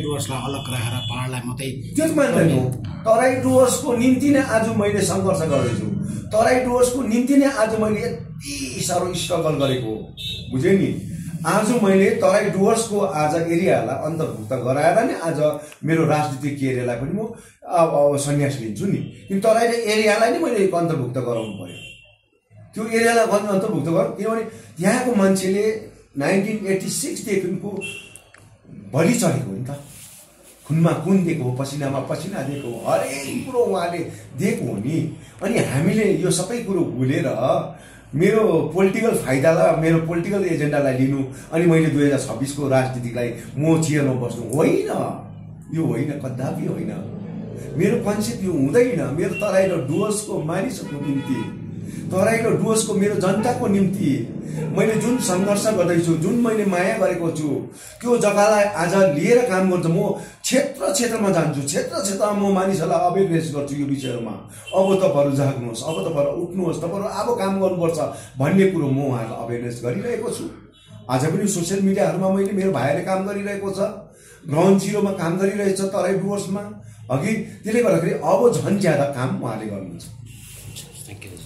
डुवर्सलाई अलग राखेर पहाडलाई मात्रै त्यो मान्दैन हो। तराई डुवर्सको निम्ति नै आज मैले सङ्घर्ष गर्दैछु। तराई डुवर्सको निम्ति नै आज मैले यति साह्रो स्ट्रगल गरेको हो, बुझ्यो नि। आज मैले तराई डुवर्सको आज एरियालाई अन्तर्भुक्त गराएर नै आज मेरो राजनीतिक एरियालाई पनि म सन्यास लिन्छु नि। किन तराई एरियालाई नै मैले अन्तर्भुक्त गराउनु पर्यो, त्यो एरियालाई अन्तर्भुक्त गरौँ। किनभने त्यहाँको मान्छेले 1986 देखिको बलि चढेको हो नि त, खुनमा खुन दिएको हो, पसिनामा पसिना दिएको हो, हरेक कुरो उहाँले दिएको हो नि। अनि हामीले यो सबै कुरो भुलेर मेरो पोलिटिकल फाइदालाई, मेरो पोलिटिकल एजेन्डालाई लिनु अनि मैले 2026 को राजनीतिलाई म चेयरमा बस्नु होइन, यो होइन, कदापि होइन। मेरो कन्सेप्ट यो हुँदैन। मेरो तराई र डुवर्सको मानिसहरूको निम्ति, तराई र डुवर्सको मेरो जनताको निम्ति मैले जुन सङ्घर्ष गर्दैछु, जुन मैले माया गरेको छु, त्यो जग्गालाई आज लिएर काम गर्छु। म क्षेत्र क्षेत्रमा जान्छु, क्षेत्र क्षेत्रमा म मानिसहरूलाई अवेरनेस गर्छु यो विषयहरूमा। अब तपाईँहरू जाग्नुहोस्, अब तपाईँहरू उठ्नुहोस्, तपाईँहरू अब काम गर्नुपर्छ भन्ने कुरो म उहाँहरूलाई अवेरनेस गरिरहेको छु। आज पनि सोसियल मिडियाहरूमा मैले, मेरो भाइले काम गरिरहेको छ, ग्राउन्ड जिरोमा काम गरिरहेछ तराई डुवर्समा अघि। त्यसले गर्दाखेरि अब झन् ज्यादा काम उहाँले गर्नुहुन्छ। Thank you.